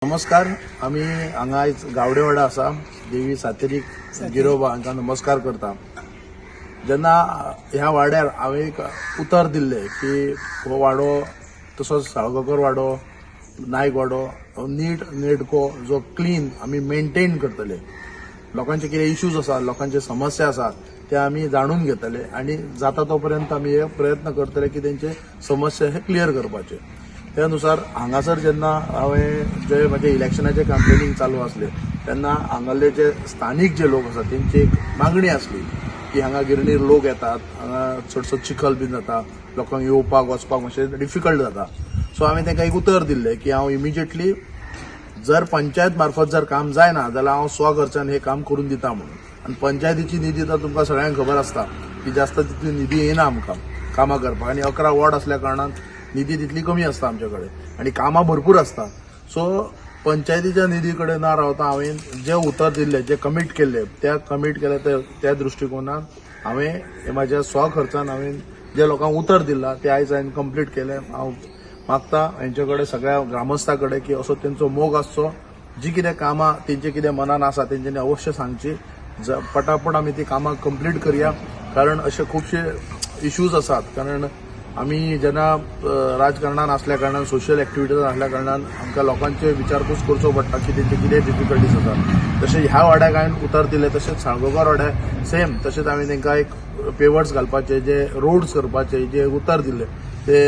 नमस्कार. आमी हांगा आयज गावडेवाडा आसा. देवी सातेरीक, गिरोबा हांकां नमस्कार करता. जेन्ना ह्या वाड्यार हांवें एक उतर दिल्लें की हो वाडो तसोच साळगांवकर वाडो, नायक वाडो नीट नेटको जो क्लीन आमी मेंटेन करतले. लोकांचे कितें इश्यूज आसा, लोकांचे समस्या आसा, ते आमी जाणून घेतले आनी जाता तो पर्यंत आमी हे प्रयत्न करतले की तेंचे समस्या हे क्लियर करपाचे. त्या नुसार हांगासर जेन्ना हांवें जे म्हजे इलेक्शनाचे कॅम्पेनींग चालू आसले, तेन्ना हांगासरले जे स्थानीक जे लोक आसा, तेंची एक मागणी आसली की हांगा गिरणीर लोक येतात, हांगा चडसो चिखल बीन जाता, लोकांक येवपाक वचपाक मातशें डिफिकल्ट जाता. सो हांवें तांकां एक उतर दिल्लें की हांव इमिजिएटली जर पंचायत मार्फत जर काम जायना जाल्यार हांव स्वखर्चान हे काम करून दिता म्हणून. आनी पंचायतीची निधी तर तुमकां सगळ्यांक खबर आसता की जास्त तितली निधी येना आमकां कामां करपाक. आनी 11 वॉर्ड असल्या कारणान निधी तितली कमी आसता आमचे कडेन आनी कामां भरपूर आसता. सो पंचायतीच्या निधी कडेन ना रावता हांवें जे उतर दिल्लें, जे कमीट केल्ले, त्या कमीट केले त्या दृश्टिकोनान हांवें हे म्हाज्या स्वखर्चान हांवें जे लोकांक उतर दिलां ते आयज हांवें कंप्लीट केलें. हांव मागता हेंचे कडेन, सगळ्या ग्रामस्था कडेन की असो तेंचो मोग आसचो. जी कितें कामां तेंचे कितें मनान आसा, तेंच्यांनी अवश्य सांगची. पटापट आमी ती कामां कंप्लीट करया, कारण अशे खुबशे इश्यूज आसात. कारण आमी जेन्ना राजकारणान आसल्या कारणान, सोशल एक्टिविटीज आसल्या कारणान आमकां लोकांचे विचारपूस करचो पडटा की तेंचे कितें डिफिकल्टीज आसा. तशें ह्या वाड्याक हांवें उतर दिलें, तशेंच साळगांवकार वाड्याक सेम तशेंच हांवें तांकां एक पेवर्स घालपाचे, जे रोड्स करपाचे जे उतर दिल्ले, ते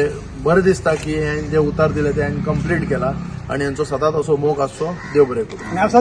बरें दिसता की हें जे उतर दिलें ते हांवें कंप्लीट केला. आनी हेंचो सदांच असो मोग आसचो. देव बरें करूं. आनी असो